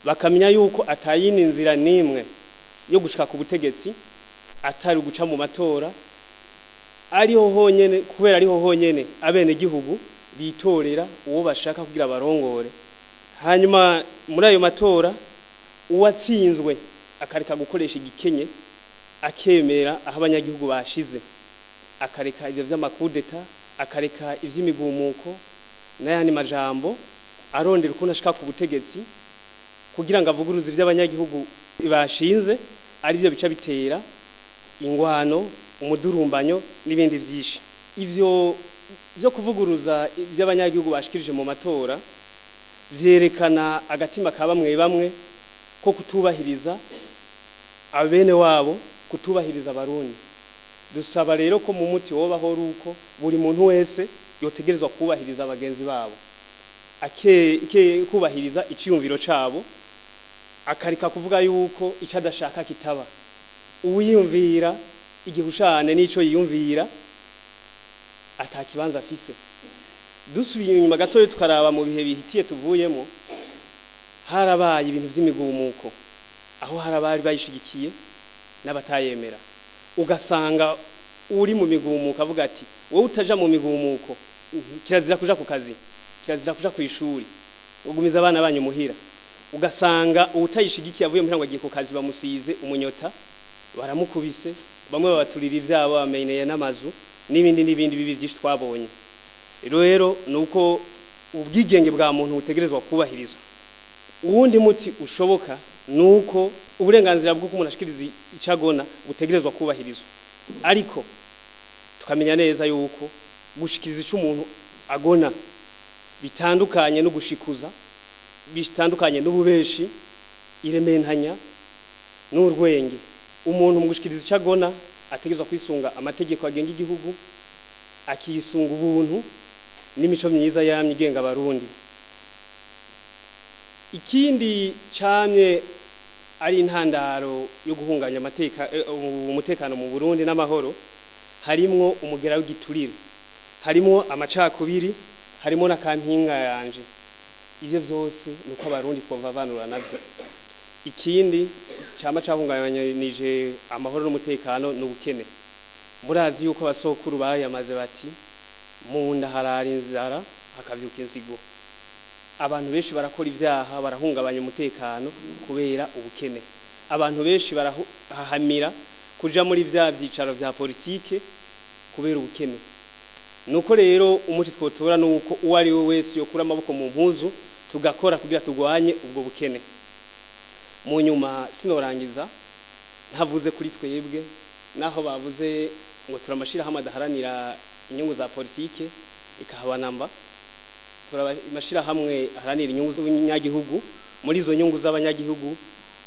bakamenya yuko atayindi nzira nimwe yo gushika ku butegetsi atari guca mu matora, ariho honyene, kubera ariho honyene abenegihugu bitorera uwo bashaka kugira barongore. Hanyuma muri ayo matora uwatsinzwe akareka gukoresha igikenye, akemera aho abanyagihugu bashize, akareka ivyo vy'amakudeta, akareka ivy'imigumuko n'ayandi majambo arondera ukuntu ashika ku butegetsi kugira ngo avuguruze ivy'abanyagihugu bashinze, arivyo bica bitera ingwano, umudurumbanyo n'ibindi vyinshi. Ivyo byo kuvuguruza ivy'abanyagihugu bashikirije mu matora vyerekana agatima ka bamwe bamwe ko kutubahiriza abene wabo, kutubahiriza abarundi. Dusaba rero ko mu muti wobaho ruko buri muntu wese yotegerezwa kubahiriza abagenzi babo, kubahiriza iciyumviro cabo, akareka kuvuga yuko ico adashaka kitaba. Uwiyumvira igihushane n'ico yiyumvira atakibanza afise. Dusubiye inyuma gatoya tukaraba mu bihe bihitiye tuvuyemo, harabaye ibintu by'imigumuko aho harabari bayishigikiye n'abatayemera, ugasanga uri mu migumuko avuga ati wowe utaja mu migumuko kirazira kuja ku kazi, kirazira kuja ku ishuri, ugumiza abana banyu muhira. Ugasanga utayishigikiye avuye muhira ngo agiye ku kazi bamusize umunyota, baramukubise, bamwe babaturira ivyabo, bamenyeye n'amazu n'ibindi n'ibindi bibi byinshi twabonye. Rero nuko ubwigenge bwa muntu butegerezwa kubahirizwa. Uwundi muti ushoboka nuko uburenganzira bwo umuntu ashikiriza icagona butegerezwa kubahirizwa, ariko tukamenya neza yuko gushikiriza ico umuntu agona bitandukanye no gushikuza, bitandukanye n'ububeshi, irementanya n'urwenge. Umuntu mu gushikiriza ico agona ategerezwa kwisunga amategeko agenga igihugu, akisunga ubuntu n'imico myiza yamye igenga abarundi. Ikindi camye ari intandaro yo guhunganya umutekano mu Burundi n'amahoro, harimwo umugera w'igiturire, harimwo amacakubiri, harimo n'akampinga yanje. Ivyo vyose nuko abarundi twovavanura navyo. Ikindi cama cahungabanije amahoro n'umutekano n'ubukene. Murazi yuko abasokuru bayamaze bati mu nda harara inzara hakavyuka inzigo. Abantu benshi barakora ivyaha, barahungabanya umutekano kubera ubukene. Abantu benshi barahahamira kuja muri vya vyicaro vya politike kubera ubukene. Nuko rero umuti twotora nuko uwo ari we wese yokura amaboko mu mpuzu tugakora kugira tugwanye ubwo bukene. Mu nyuma sinorangiza ntavuze kuri twebwe, naho bavuze ngo turamashira hamwe adaharanira inyungu za politike ikahabanamba, turamashira hamwe aharanira inyungu z'abanyagihugu. Muri izo nyungu z'abanyagihugu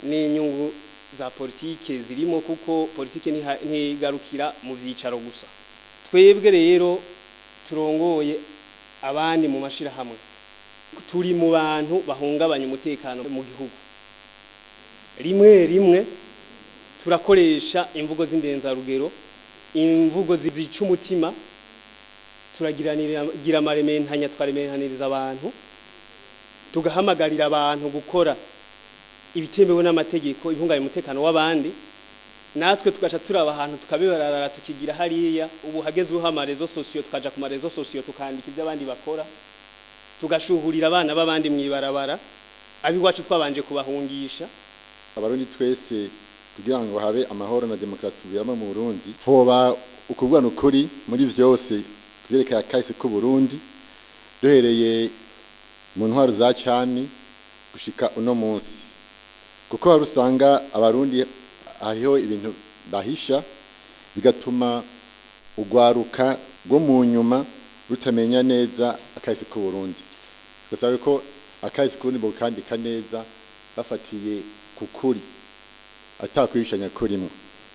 n'inyungu za politike zirimo, kuko politike ntigarukira mu vyicaro gusa. Twebwe rero turongoye abandi mu mashira hamwe, turi mu bantu bahungabanya umutekano mu gihugu. Rimwe rimwe turakoresha imvugo z'indenzarugero, imvugo zica umutima, turagiranira amarementanya, twarementaniriza abantu, tugahamagarira abantu gukora ibitemewe n'amategeko ibihungabanya umutekano w'abandi. Natwe tugaca turaba ahantu tukabibararara tukigira hariya. Ubu hagezweho amarezo sosiyo, tukaja ku marezo sosiyo tukandika ibyo abandi bakora, tugashuhurira abana b'abandi mw'ibarabara, abiwacu twabanje kubahungisha. Abarundi twese kugira ngo habe amahoro na demokarasi birama mu Burundi, hoba ukuvugana ukuri muri vyose kuvyerekeye kahise ku Burundi, duhereye mu ntwaro za cami gushika uno munsi, kuko hari usanga abarundi hariho ibintu bahisha bigatuma ugwaruka rwo mu nyuma rutamenya neza akahise ku Burundi. Tugasaba ko akahise ku Burundi bokandika neza bafatiye ku kuri, atakwishanya kurimwo.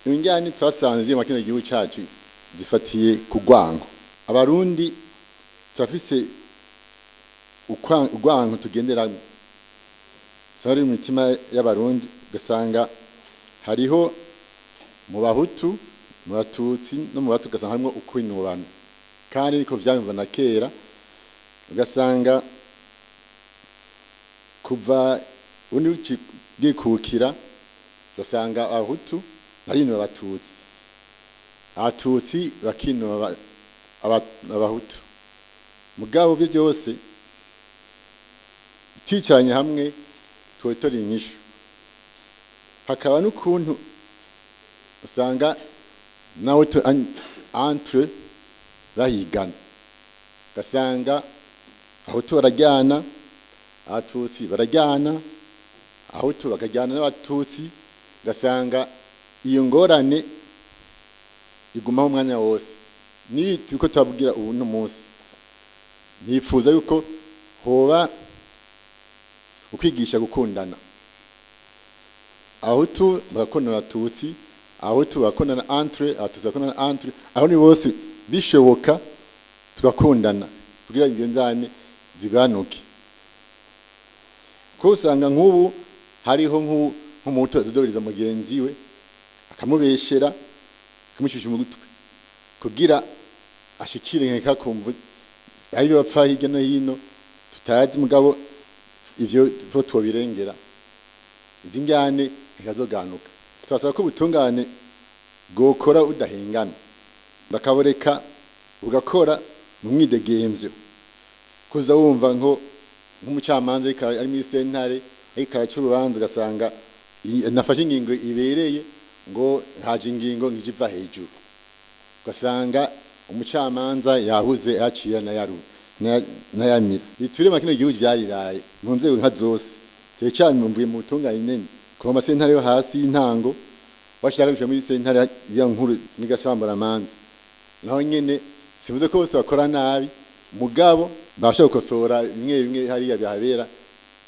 Ingani twasanze mu kino gihugu cacu zifatiye ku rwango. Abarundi turafise urwango tugenderamo, ari mu mitima y'abarundi, ugasanga hariho mu bahutu, mu batutsi no mu batu, ugasanga harimo ukwinubana, kandi niko vyamva na kera. Ugasanga kuva undi bwikukira, ugasanga abahutu barinura abatutsi, abatutsi bakinura abahutu. Mugabo byo byose twicaranye hamwe twotora inyishu. Hakaba n'ukuntu usanga nawe entre bahigana, ugasanga abahutu barajyana, abatutsi barajyana, abahutu bakajyana n'abatutsi, ugasanga iyo ngorane igumaho umwanya wose. Ni turiko turabwira ubu no munsi, nipfuza yuko hoba ukwigisha gukundana, abahutu bagakundana abatutsi, abahutu bagakundana entre, abatutsi bagakundana entre, aho ni bose bishoboka tugakundana kugira ngo inzane ziganuke. Ko usanga nk'ubu hariho nk'umuhutu adodoberiza mugenzi we akamubeshera, akamucisha mu gutwi kugira ashikire nka kumvu Aho ibyo bapfa hirya no hino tutazi, mugabo ivyo vo twobirengera, izi njyane ntikazoganuka. Turasaba ko ubutungane bwokora udahengana, bakaboreka bugakora mu mwidegemvyo. Kuza wumva nko nk'umucamanza ariko ari muri sentare ariko araca urubanza, ugasanga nafashe ingingo ibereye, ngo haje ingingo ngije iva hejuru, ugasanga umucamanza yahuze yaciye nayaru nayamira. Biture makino igihugu byariraye mu nzego nka zose, cyane cyane mvuye mu butungane nene, kuva amasentare yo hasi y'intango washaka gushika muri sentare ya nkuru n'igashambaramanza. Naho nyene sivuze ko bose bakora nabi, mugabo babasha gukosora bimwe bimwe hariya bihabera,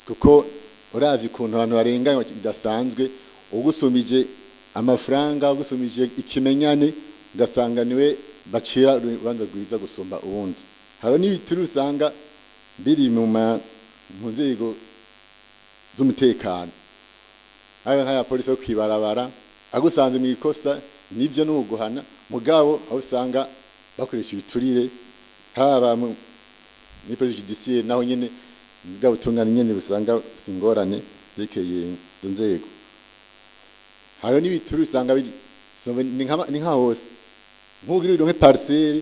kuko uravye ukuntu abantu barenganywa bidasanzwe, ugusumije amafaranga, ugusumije ikimenyane, ugasanga niwe bacira urubanza rwiza gusumba uwundi. Hariho n'ibituri usanga biri mu nzego z'umutekano, ayo nk'aya polisi yo kwibarabara, agusanze mu ikosa nivyo n'uguhana, mugabo aho usanga bakoresha ibiturire, haba muri police judiciaire, naho nyene bwa butungane nyene busanga singorane zekeye izo nzego. Hariho n'ibituri usanga biri ni nka hose, nk'ugira uronke parcelle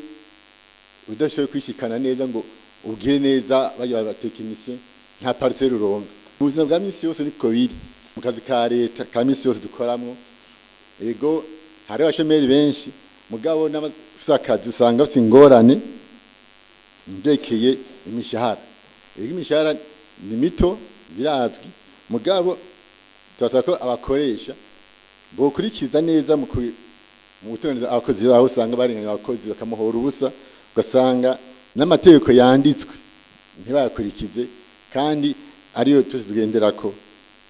udashoboye kwishikana neza ngo ubwire neza bajya abatekinisiye, nta parcelle uronka. Mu buzima bwa misi yose niko biri, mu kazi ka leta ka misi yose dukoramwo, ego hariho abashomeri benshi, mugabo n'abafise akazi usanga bafise ingorane ndekeye imishahara. Ego imishahara ni mito birazwi, mugabo turasaba ko abakoresha bokurikiza neza mu gutunganiza abakozi babo. Usanga barenganya abakozi bakamuhora ubusa, ugasanga n'amategeko yanditswe ntibayakurikize kandi ariyo twese tugenderako,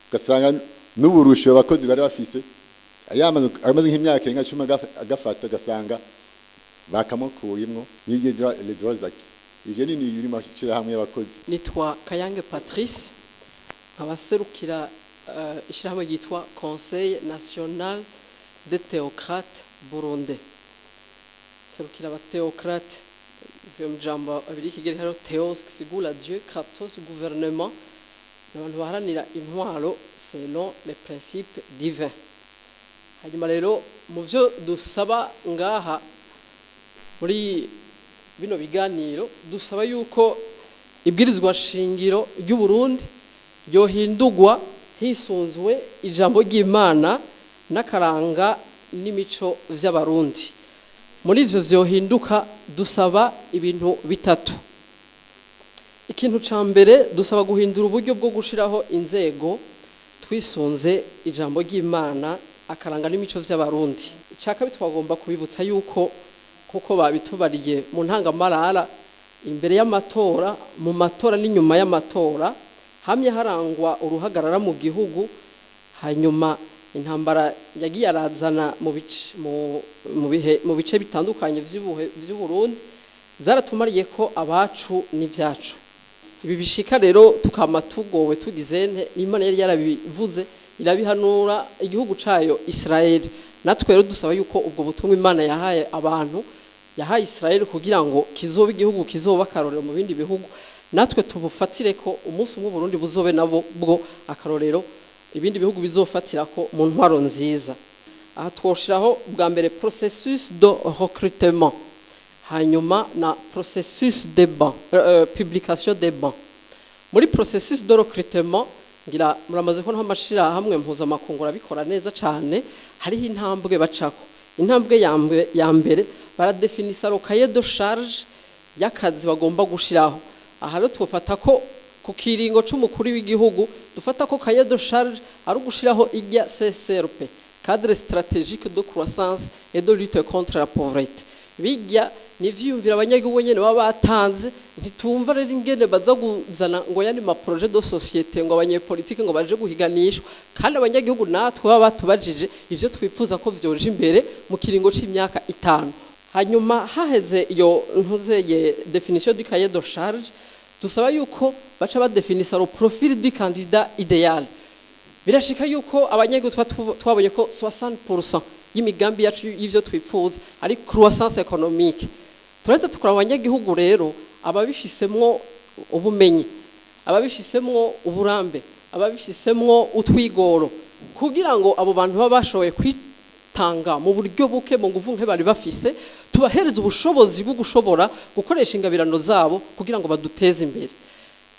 ugasanga n'uburusho abakozi bari bafise amaze nk'imyaka irenga 10 agafata, ugasanga bakamukuyemwo n'ibyo les droits acquis. Ivyo ni biri mu mashirahamwe y'abakozi. Nitwa Kayange Patrice, nkabaserukira ishyirahamwe ryitwa Conseil National des Théocrates Burundais. Serukira abathéocrates, bivuye mu jambo abiri y'Ikigereki, hariho theos gisigura Dieu, kratos gouvernement, ni abantu baharanira intwaro selon les principes divins. Hanyuma rero mu byo dusaba ngaha muri bino biganiro, dusaba yuko ibwirizwa shingiro ry'u Burundi ryohindurwa hisunzwe ijambo ry'Imana n'akaranga n'imico vy'Abarundi. Muri ivyo vyohinduka dusaba ibintu bitatu. Ikintu ca mbere, dusaba guhindura uburyo bwo gushiraho inzego twisunze ijambo ry'Imana, akaranga n'imico vy'Abarundi. Icya kabiri, twagomba kubibutsa yuko kuko babitubariye mu ntangamarara, imbere y'amatora, mu matora n'inyuma y'amatora, hamye harangwa uruhagarara mu gihugu. Hanyuma intambara yagiye arazana mu bice mu bihe mu bice bitandukanye vy'Uburundi zaratumariye ko abacu n'ivyacu. Ibi bishika rero tukama tugowe tugize nte? Imana yari yarabivuze, irabihanura igihugu cayo Israel. Natwe rero dusaba yuko ubwo butumwa Imana yahaye abantu, yahaye Israel kugira ngo kizobe igihugu kizoba akarorero mu bindi bihugu, natwe tubufatire ko umunsi umwe Burundi buzobe nabo bwo akarorero ibindi bihugu bizofatira ko mu ntwaro nziza. Aha twoshiraho bwa mbere processus de recrutement, hanyuma na processus de banc, publication des bancs. Muri processus de recrutement, ngira muramaze ko amashirahamwe mpuzamakungu arabikora neza cane. Hariho intambwe bacako. Intambwe ya mbere, baradefinisa le cahier de charge y'akazi bagomba gushiraho. Aha rero twofata ko ku kiringo c'umukuru w'igihugu, dufata ko cahier de charge ari ugushiraho irya CSRP, cadre stratégique de croissance et de lutte contre la pauvreté. Bijya ni ivyiyumviro abanyagihugu nyene baba batanze. Ntitumva rero ingene baza kuzana ngo yandi ma projet de société, ngo abanyepolitike ngo baje guhiganishwa, kandi abanyagihugu natwe baba batubajije ivyo twifuza ko vyoje imbere mu kiringo c'imyaka 5. Hanyuma haheze iyo ntuzeye définition du cahier de charge, dusaba yuko baca badefinisa le profil du candidat idéal. Birashika yuko abanyagihugu twabonye ko 60% y'imigambi yacu y'ivyo twifuza ari croissance économique. Turetse tukora abanyagihugu rero Ababifisemwo ubumenyi, ababifisemwo uburambe, ababifisemwo utwigoro, kugira ngo abo bantu baba bashoboye kwitanga mu buryo buke, mu nguvu nke bari bafise, tubahereze ubushobozi bwo gushobora gukoresha ingabirano zabo kugira ngo baduteze imbere.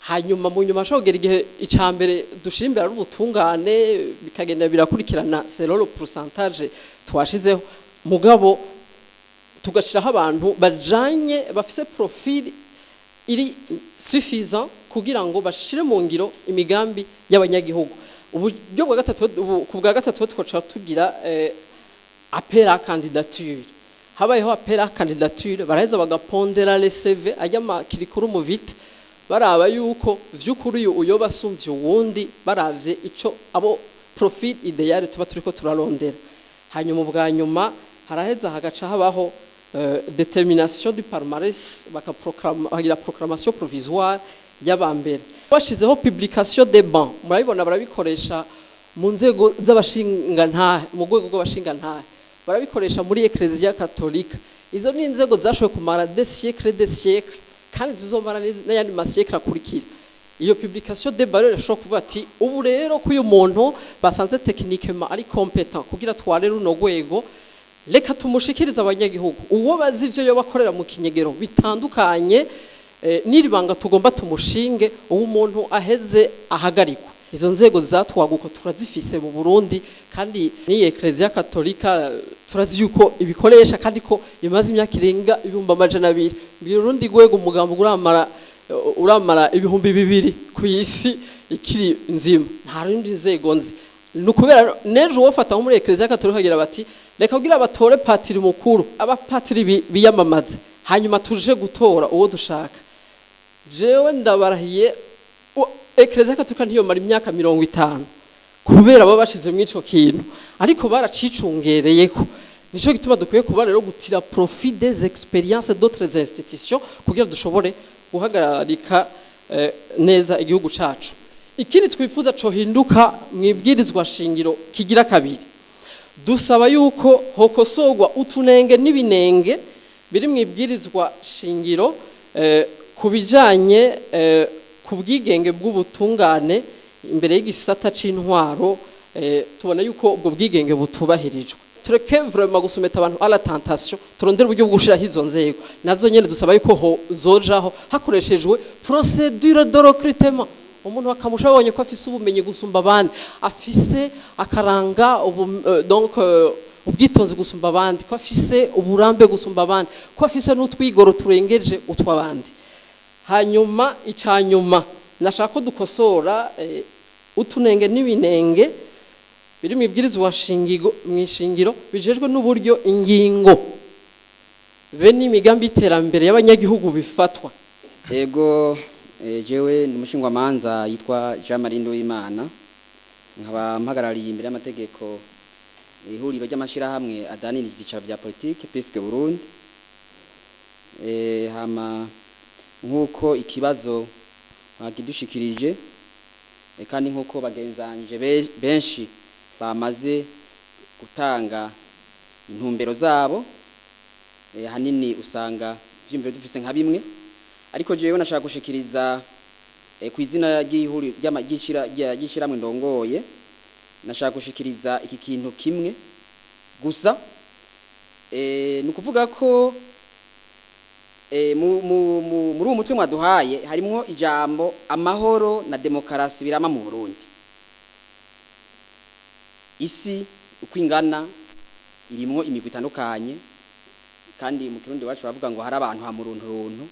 Hanyuma mu nyuma ashobora kugera igihe icya mbere dushira imbere ari ubutungane, bikagenda birakurikirana selon le pourcentage twashizeho, mugabo tugashiraho abantu bajanye, bafise profil iri suffisant kugira ngo bashire mu ngiro imigambi y'abanyagihugu. Uburyo bwa gatatu, ku bwa gatatu twaca tugira appel à candidature. Habayeho appel à candidature, baraheza bagapondera les CV, ajya ama curriculum vitae, baraba yuko vy'ukuri uyu uyoba asumvye uwundi, baravye ico abo profil idéal tuba turiko turarondera. Hanyuma ubwa nyuma haraheza hagaca habaho détermination du palmarès, bakaproclama, bagira proclamation provisoire y'abambere, bashizeho publication des bancs. Murabibona, barabikoresha mu nzego z'abashingantahe, mu rwego rw'abashingantahe, barabikoresha muri Ecclesia Katolika. Izo ni inzego zashoboye kumara des siècles, des siècles, kandi zizomara n'ayandi ma siècles akurikira. Iyo publication de bancs irashobora kuvuga ati: ubu rero ko uyu muntu basanze techniquement ari compétent kugira tware runo rwego, reka tumushikirize abanyagihugu. Uwo bazi ivyo yoba akorera mu kinyegero bitandukanye n'iri banga tugomba tumushinge, uwo umuntu aheze ahagarikwa. Izo nzego zatwaguko turazifise mu Burundi, kandi ni Ecclesia Katolika turazi yuko ibikoresha, kandi ko imaze imyaka irenga 200,000. Mbwira urundi rwego, umugambo uramara 2000 ku isi ikiri nzima. Nta rundi nzego nzi. Ni ukubera n'ejo wofata nko muri Ecclesia Katolika agira bati: reka kugira batore patiri mukuru, abapatiri biyamamaze, hanyuma tuje gutora uwo dushaka. Jewe ndabarahiye, Ecclesia Katolika ntiyomara imyaka 50, kubera baba bashize muri ico kintu, ariko baracicungereyeko. Nico gituma dukwiye kuba rero gutira profit des expériences d'autres institutions kugira dushobore guhagararika neza igihugu cacu. Ikindi twifuza cohinduka mwibwirizwa shingiro kigira kabiri, dusaba yuko hokosorwa utunenge n'ibinenge biri mu ibwirizwa shingiro ku bijanye ku bwigenge bw'ubutungane imbere y'igisata c'intwaro. Tubona yuko ubwo bwigenge butubahirijwe. Tureke vraiment gusometa abantu à la tentation, turondere uburyo bwo gushiraho izo nzego. Nazo nyene dusaba yuko ho zojaho hakoreshejwe procédure de recrutement, umuntu bakamusha abonye ko afise ubumenyi gusumba abandi, afise akaranga ubu, donc ubwitonzi gusumba abandi, ko afise uburambe gusumba abandi, ko afise n'utwigoro turengeje utw'abandi. Hanyuma icanyuma nashaka ko dukosora utunenge n'ibinenge biri mu ibwirizwa shingigo mu ishingiro bijejwe n'uburyo ingingo be n'imigambi y'iterambere y'abanyagihugu bifatwa. Ego, jewe ni umushingwamanza yitwa Jean Marie Nduwimana, nkaba mpagarariye imbere y'amategeko ihuriro ry'amashirahamwe adanira ivyicaro vya politike PISC Burundi. Hama nk'uko ikibazo bakidushikirije, kandi nk'uko bagenzanje benshi bamaze gutanga intumbero zabo, hanini usanga ivyiyumviro dufise nka bimwe, ariko jewe nashaka gushikiriza ku izina ry'ihuriro ry'ishirahamwe ndongoye. Nashaka gushikiriza iki kintu kimwe gusa. Ni ukuvuga ko muri uwo mutwe mwaduhaye harimwo ijambo amahoro na demokarasi birama mu Burundi. Isi uko ingana irimwo imigwi itandukanye, kandi mu Kirundi wacu bavuga ngo hari abantu ha muruntu runtu,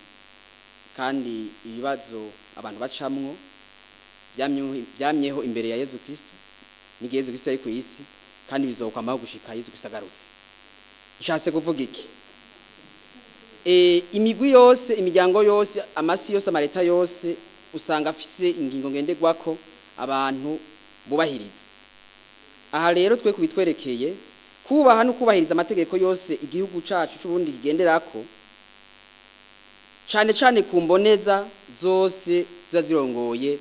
kandi ibibazo abantu bacamwo vyamyeho imbere ya Yezu Kristo n'igihe Yezu Kristo yari ku isi, kandi bizokwamaho gushika Yezu Kristo agarutse. Nshatse kuvuga iki? Imigwi yose, imiryango yose, amasi yose, amareta yose usanga afise ingingo ngenderwako abantu bubahiriza. Aha rero twe kubitwerekeye kubaha no kubahiriza amategeko yose igihugu cacu c'Uburundi kigenderako, cane cane ku mboneza zose ziba zirongoye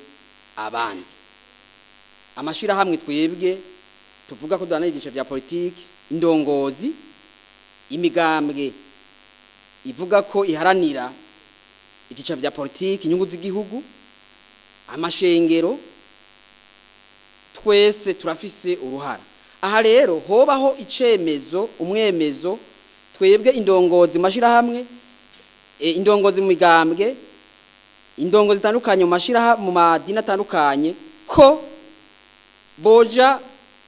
abandi amashirahamwe. Twebwe tuvuga ko duharanira ibyiciro vya politiki, indongozi, imigambwe ivuga ko iharanira Ibyicaro bya politiki, inyungu z'igihugu, amashengero, twese turafise uruhara. Aha rero hobaho icemezo, umwemezo, twebwe indongozi mu mashirahamwe, indongozi mu migambwe, indongozi zitandukanye mu mashirahamwe, mu madini atandukanye, ko boja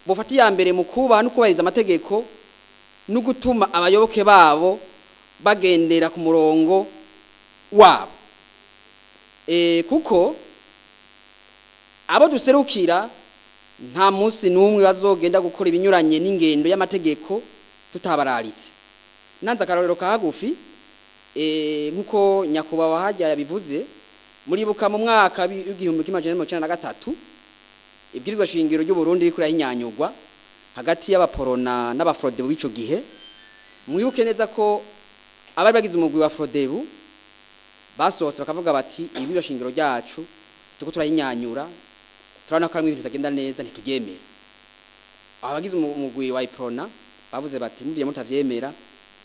bofata iya mbere mu kubaha no kubahiriza amategeko no gutuma abayoboke babo bagendera ku murongo wabo. Kuko abo duserukira nta munsi n'umwe bazogenda gukora ibinyuranye n'ingendo y'amategeko tutabararitse. Nanze akarorero kahagufi, nkuko nyakubahwa hajya yabivuze, muribuka mu mwaka w'1993 ibwirizwa shingiro ry'u Burundi riko rahinyanyurwa hagati y'abaporona n'abafrodebu b'ico gihe. Mwibuke neza ko abari bagize umugwi wa Frodebu basohotse bakavuga bati ibwirizwa shingiro ryacu tuko turahinyanyura, turabona ko harimo ibintu bitagenda neza, ntituryemera. Abagize umugwi wa Iprona bavuze bati muviye mutavyemera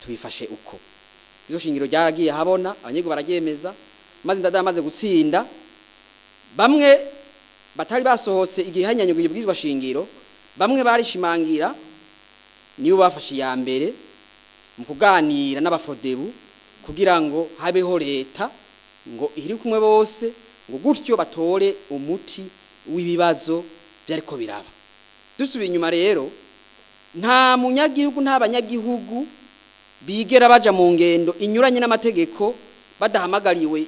tubifashe uko. Izo shingiro ryaragiye habona, abanyagihugu bararyemeza, maze Ndadaye amaze gutsinda, bamwe batari basohotse igihe hanyanyuguye ibwirizwa shingiro, bamwe barishimangira, nibo bafashe iya mbere mu kuganira n'abafrodebu kugira ngo habeho leta ngo iri kumwe bose, ngo gutyo batore umuti w'ibibazo byariko biraba. Dusubiye inyuma rero, nta munyagihugu, nta banyagihugu bigera baja mu ngendo inyuranye n'amategeko badahamagariwe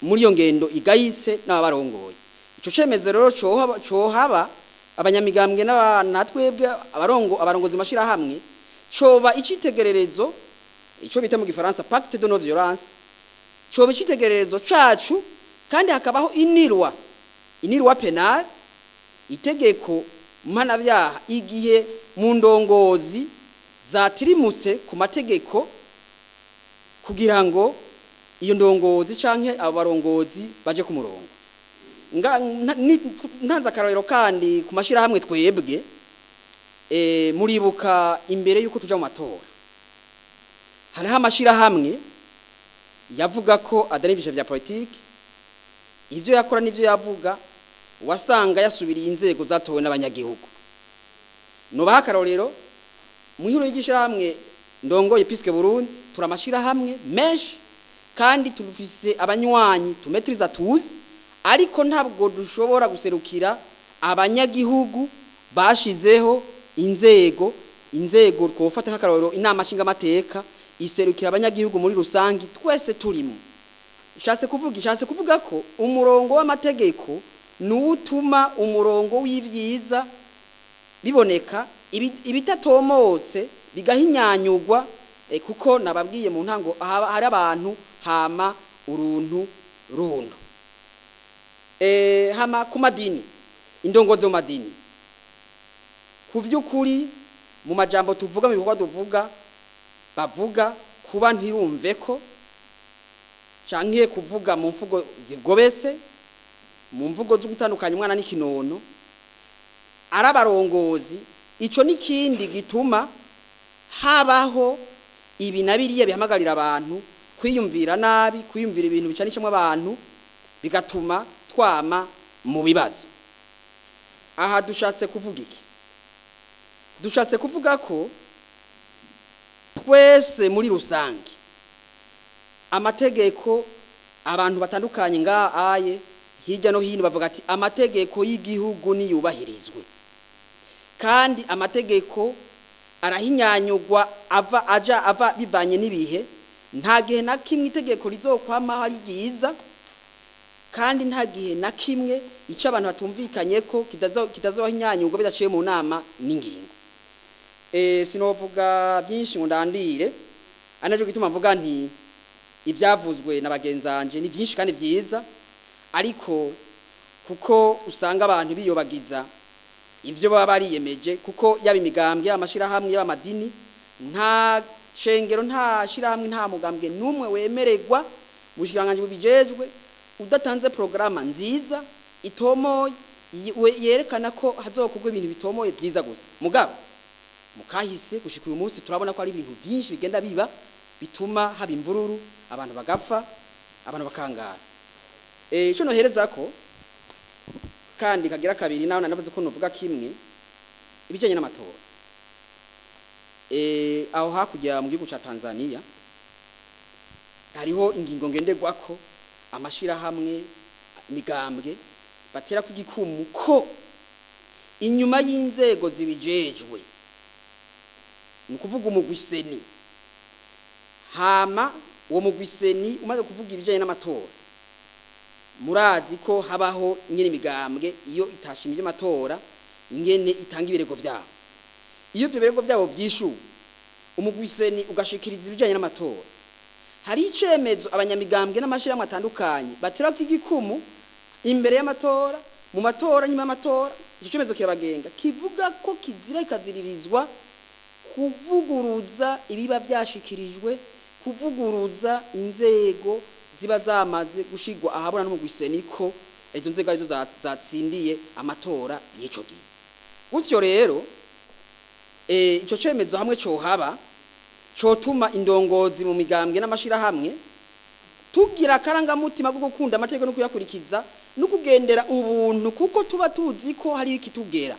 muri iyo ngendo igayise n'ababarongoye. Ico cemezo rero cohaba abanyamigambwe n'abanatwebwe abarongozi mashirahamwe, coba icitegererezo, ico bita mu gifaransa pacte de non violence, coba icitegererezo cacu, kandi hakabaho inirwa penal, itegeko mpanavyaha igihe mu ndongozi zatirimutse ku mategeko, kugira ngo iyo ndongozi canke abo barongozi baje ku murongo. Ntanze akarorero kandi ku mashirahamwe twebwe, muribuka imbere yuko tuja mu matora hariho amashirahamwe yavuga ko adari ibishe vya politiki, ivyo yakora n'ivyo yavuga wasanga yasubiriye inzego zatowe n'abanyagihugu. Nubaha akarorero mu ihuriro ry'ishirahamwe ndongoye Piske Burundi, turamashirahamwe menshi kandi tufise abanywanyi tumetriza tuzi, ariko ntabwo dushobora guserukira abanyagihugu bashizeho inzego twofata nk'akarorero inama nshingamateka iserukira abanyagihugu muri rusangi twese turimo. Ishatse kuvuga ko umurongo w'amategeko nuwutuma umurongo w'ivyiza biboneka, ibitatomotse bigahinyanyurwa, kuko nababwiye mu ntango hari abantu hama uruntu runtu. Hama ku madini, indongozi mu madini, ku vy'ukuri mu majambo tuvuga, mu bikorwa tuvuga, bavuga kuba ntirumve ko canke kuvuga mu mvugo zigobetse, mu mvugo zo gutandukanya umwana n'ikinono, arabarongozi. Ico nikindi gituma habaho ibi na biriya bihamagarira abantu kwiyumvira nabi, kwiyumvira ibintu bicanishamwe abantu, bigatuma twama mu bibazo. Aha dushatse kuvuga iki? Dushatse kuvuga ko twese muri rusange amategeko abantu batandukanye ngaha aye hirya no hino bavuga ati amategeko y'igihugu niyubahirizwe, kandi amategeko arahinyanyurwa ava aja ava bivanye n'ibihe. Nta gihe na kimwe itegeko rizokwama hari ryiza, kandi nta gihe na kimwe ico abantu batumvikanye ko kitazohinyanyurwa bidaciye mu nama n'ingingo. Sinovuga byinshi ngo ndandire, anaje gituma mvuga nti ibyavuzwe na bagenzanje ni byinshi kandi byiza, ariko kuko usanga abantu biyobagiza ivyo baba bariyemeje, kuko yaba imigambwe, amashirahamwe, yaba amadini, nta shengero, nta shirahamwe, nta mugambwe numwe wemererwa bushiranganje bubijejwe udatanze programa nziza itomoye yerekana ko hazokorwa ibintu bitomoye byiza gusa. Mugabo mukahise gushika uyu munsi turabona ko ari ibintu byinshi bigenda biba bituma haba imvururu, abantu bagapfa. Abantu bakangara. Ico nohereza ko kandi kagira kabiri, naho nanavuze ko novuga kimwe, ibijanye n'amatora. Aho hakurya mu gihugu ca Tanzania hariho ingingo ngenderwako amashirahamwe, imigambwe batera ku gikumu ko inyuma y'inzego zibijejwe, ni ukuvuga umugwi CENI, hama uwo mugwi CENI umaze kuvuga ibijanye n'amatora, murazi ko habaho nyene imigambwe iyo itashimye amatora ingene itanga ibirego vyabo. Iyo ivyo birego vyabo vyishuwe, umugwi CENI ugashikiriza ibijanye n'amatora, hari icemezo abanyamigambwe n'amashirahamwe atandukanye batera ku igikumu imbere y'amatora, mu matora, nyuma y'amatora. Ico cemezo kirabagenga, kivuga ko kizira ikaziririzwa kuvuguruza ibiba vyashikirijwe, kuvuguruza inzego ziba zamaze gushigwa ahabona n'umugwi CENI ko izo nzego arizo zatsindiye amatora y'ico gihe. Gutyo rero ico cemezo hamwe cohaba, cotuma indongozi mu migambwe n'amashirahamwe tugira akarangamutima ko gukunda amategeko no kuyakurikiza no kugendera ubuntu, kuko tuba tuzi ko hari ikitugera.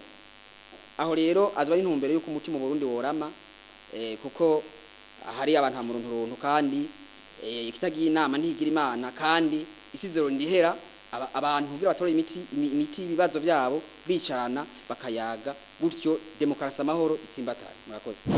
Aho rero azaba ari intumbero y'uko umutima mu Burundi worama, kuko hari abantu hamuruntu, kandi ikitagiye inama ntigira Imana, kandi isizero ndihera. Abantu kugira batore imiti ibibazo byabo bicarana bakayaga, gutyo demokarasi, amahoro itsimbatare. Murakoze.